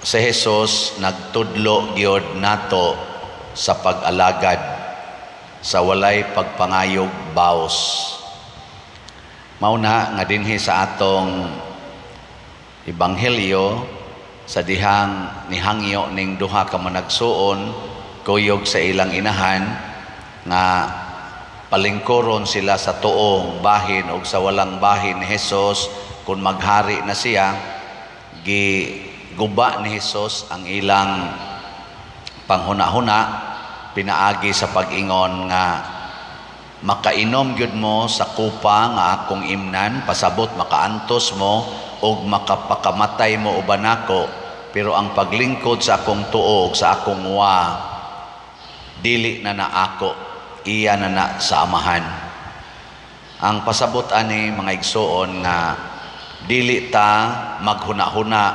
Si Jesus nagtudlo gyud nato sa pag-alagad sa walay pagpangayog baos. Mao na nga dinhi sa atong ebanghelyo, sa dihang nihangyo ning duha ka managsuon kuyog sa ilang inahan nga palingkuron sila sa tuong bahin o sa walang bahin ni Jesus kung maghari na siya, giguba ni Jesus ang ilang panghuna-huna pinaagi sa pag-ingon nga makainom gyud mo sa kupa nga akong imnan, pasabot makaantos mo ug makapakamatay mo uban nako, pero ang paglingkod sa akong tuo, sa akong wa, dili na na ako, iya na na sa Amahan. Ang pasabot ani, mga igsuon, nga dili ta maghuna-huna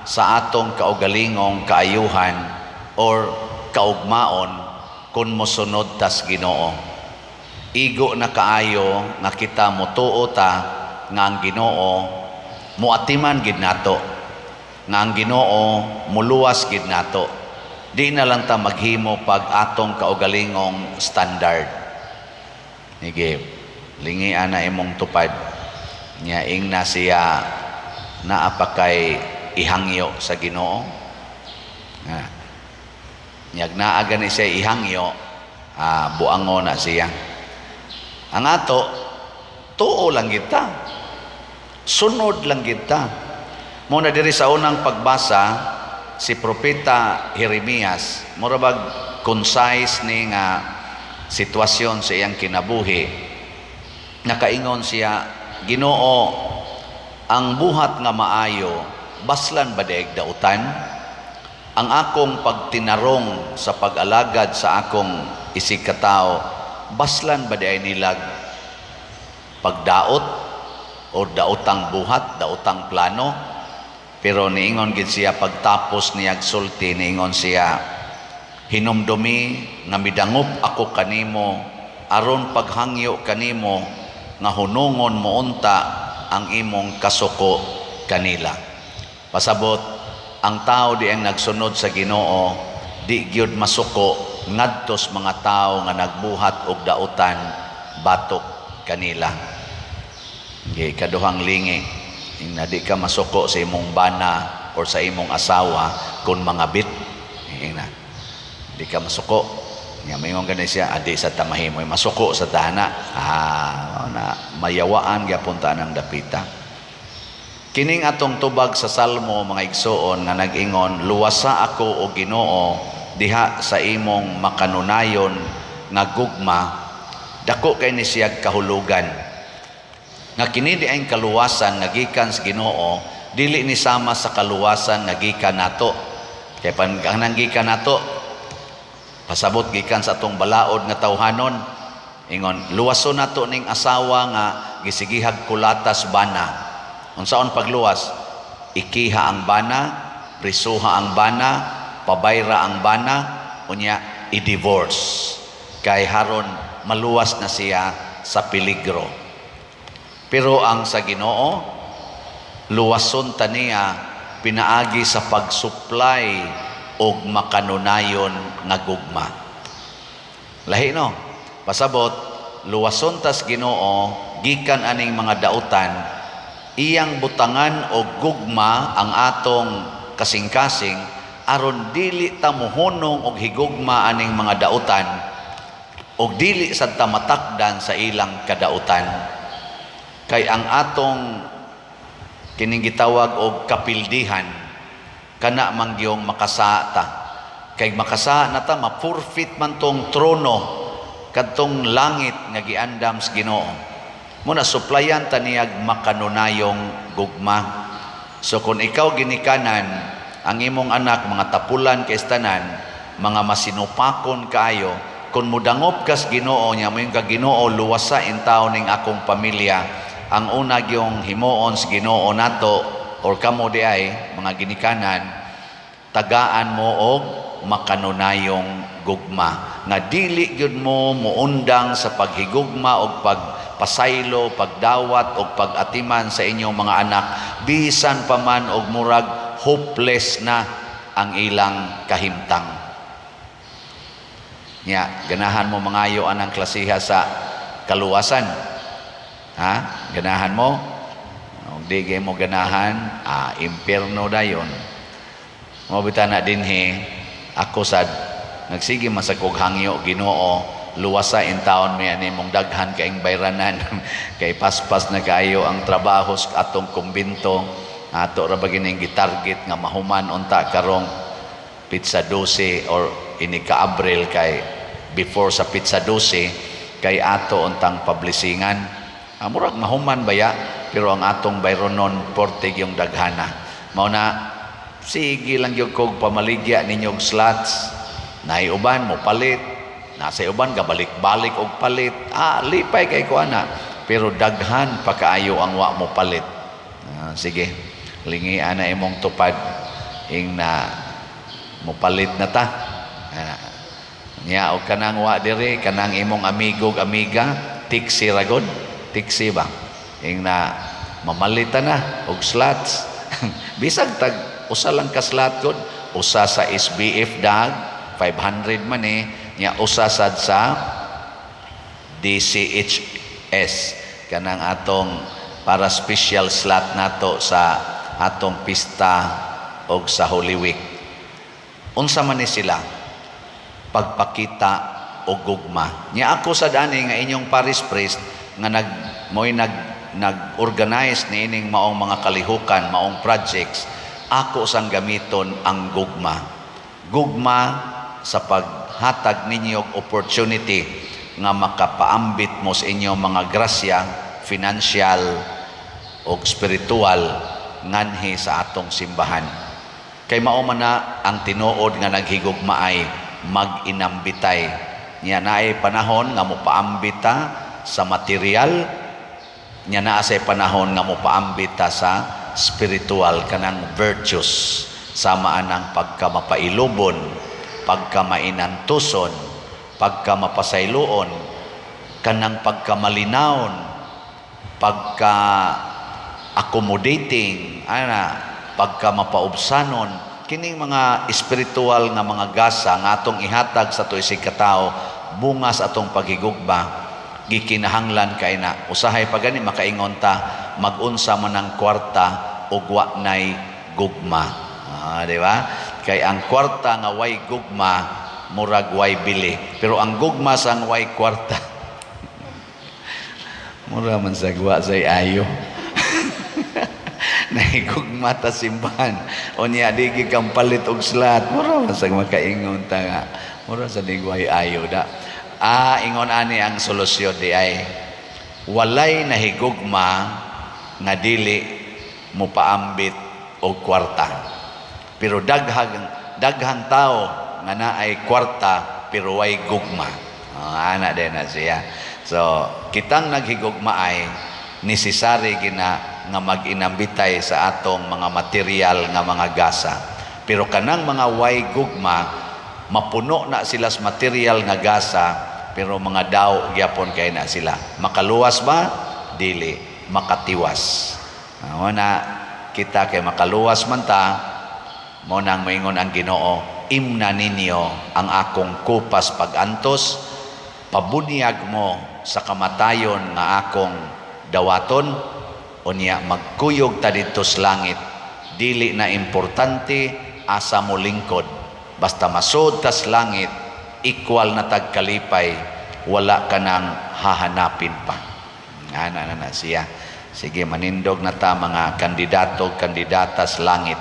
sa atong kaugalingong kaayuhan or kaugmaon kung mosunod tas Ginoo. Igo na kaayo nga kita motuo ta nga ang Ginoo muatiman gid nato, nga ang Ginoo muluwas gid nato. Di na lang ta maghimo pag atong kaugalingong standard. Sige, lingian na imong tupad nya, ingna siya, naa pa kay ihangyo sa Ginoo. Ha. Nyag naa gani siya ihangyo, buango na siya. Ang ato, tuo lang kita, sunod lang kita. Muna diri sa unang pagbasa, si Propeta Jeremias, mura bag concise ni nga sitwasyon sa iyang kinabuhi. Nakaingon siya, "Ginoo, ang buhat nga maayo, baslan ba diay dautan? Ang akong pagtinarong sa pag-alagad sa akong isigkatao, baslan ba diay nilag pagdaot o daotang buhat, daotang plano?" Pero niingon gid siya, pagtapos niyag sulti, niingon siya, "Hinumdumi nga midangop ako kanimo aron paghangyo kanimo nga hunungon mo unta ang imong kasuko kanila." Pasabot, ang tao di ang nagsunod sa Ginoo di gyud masuko ngadtos mga tao nga nagbuhat og dautan batok kanila. Gi kaduhang lingi, ing di ka masuko sa imong bana or sa imong asawa kung mga bit. Ing na di ka masuko. Nya maingon gani siya, adi sa tamahimo masuko sa tana. Na mayawaan gyapon ta ng dapita. Kining atong tubag sa Salmo, mga igsuon, nga nag-ingon, "Luwasa ako, o Ginoo, diha sa imong makanunayon nga gugma," dako kay ni siyag kahulugan. Nga kini di ang kaluwasan nga gikan sa Ginoo, dili ni sama sa kaluwasan nga gikan nato. Kay pan ang gikan nato, pasabot gikan sa atong balaod nga tawhanon, ingon, luwason nato ning asawa nga gisigihag kulatas bana. Unsaon pagluwas? Ikiha ang bana, prisuha ang bana, pabayra ang bana, unya i-divorce. Kay haron maluwas na siya sa peligro. Pero ang sa Ginoo, luwason ta niya pinaagi sa pag-supply og makanunayon nga gugma. Lahi, no? Pasabot, luwason tas Ginoo gikan aning mga dautan, iyang butangan og gugma ang atong kasing-kasing aron dili ta mohunong og higugma aning mga dautan og dili sad ta matakdan sa ilang kadautan. Kay ang atong kining gitawag og kapildihan, kana mangyong makasa ta. Kay makasa na ta, ma-forfeit man tong trono kadtong langit nga giandam sa Ginoo. Muna suplayan ta niyag makanunayong gugma. So kung ikaw ginikanan, ang imong anak mga tapulan kay tanan, mga masinupakon kaayo, kung mudangop kas Ginoo niya, mo ka, "Ginoo, luwasa intaw ning akong pamilya," ang una gyung himuon sa Ginoo nato or kamo di ay mga ginikanan, tagaan mo og makanunayong gugma nga dili gyud mo muundang sa paghigugma og pagpasaylo, pagdawat og pag-atiman sa inyong mga anak bisan pa man og murag hopeless na. ang ilang kahimtang. Nya, ganahan mo mangayo anang klasiha sa kaluwasan? Ha? Ganahan mo? Kung di mo ganahan, impyerno dayon. Mao bitaw na dinhi, ako sad nagsige man sa kog hangyo, "Ginoo, luwasa in taon mi ani mong daghan kaing bayranan," kay paspas na kaayo ang trabaho sa atong kumbento. Ato ra ba gining gitarget nga mahuman unta karong petsa 12 or ini ka Abril, kay before sa petsa 12 kay ato untang publishingan. Murag mahuman baya, pero ang atong bayronon porte yung daghana. Mao na sige lang gyud kog pamaligya ninyo og slots. Naay uban mo palit, nasa uban gabalik-balik og palit. Lipay kay ko ana, pero daghan pa kaayo ang wa mo palit. Sige, lingi ana imong tupad ing na mopalit na ta. Nya og kanang wa diri, kanang imong amigo ug amiga, tiksi ragod, tiksi ba? Ing na mamalita na og slots. Bisag tag usa lang ka slot gud, usa sa SBF dag 500 man eh, nya usa sad sa DCHS, kanang atong para special slot nato sa atong pista og sa Holy Week. Unsa man ni sila? Pagpakita og gugma. Nya ako sa dani nga inyong parish priest nga nag mo'y nag nag-organize niining maong mga kalihukan, maong projects, ako sang gamiton ang gugma. Gugma sa paghatag ninyo og opportunity nga makapaambit mo sa inyong mga grasya, financial o spiritual, nganhi sa atong simbahan. Kay mao man na ang tinuod nga naghigugma ay mag-inambitay. Nya naay panahon nga mopaambita sa material, nya naa say panahon nga mopaambita sa spiritual, kanang virtues, sama anang pagkamapailubon, pagkamainantuson, pagkamapasayloon, kanang pagkamalinawon, pagka accommodating ana, pagka mapaubsanon. Kining mga espiritual nga mga gasa nga atong ihatag sa ato isig katawo bunga sa atong paghigugma, gikinahanglan kay na. Usahay pa gani makaingon ta, mag-unsa man ang kwarta ug wa nay gugma. Di ba? Kay ang kwarta nga way gugma murag way bili, pero ang gugma sang way kwarta mura man sa wa say ayo. Nahigugma ta simbahan, unya di gyud kang palit og slot, mura man sa makaingon ta nga mura sa way ayo da. Ingon ani ang solusyon di ay walay nahigugma nga dili mo paambit og kwarta, pero daghang daghang tao nga naay kwarta pero way gugma. Ana din na siya. So kitang naghigugma ay necessary gina nga mag-inambitay sa atong mga material nga mga gasa, pero kanang mga way gugma, mapuno na sila sa material nga gasa pero mga daw gyapon kay na sila. Makaluwas ba? Dili makatiwas. Na kita kay makaluwas man ta. Mo nang moingon ang Ginoo, "Imna ninyo ang akong kupas pagantos, pabunyag mo sa kamatayon nga akong dawaton, unya magkuyog ta didto sa langit." Dili na importante asa mo lingkod, basta masud tas langit, equal na tag kalipay, wala ka nang hahanapin pa. Ana na na siya. Sige, manindog na ta, mga kandidato, kandidata sa langit.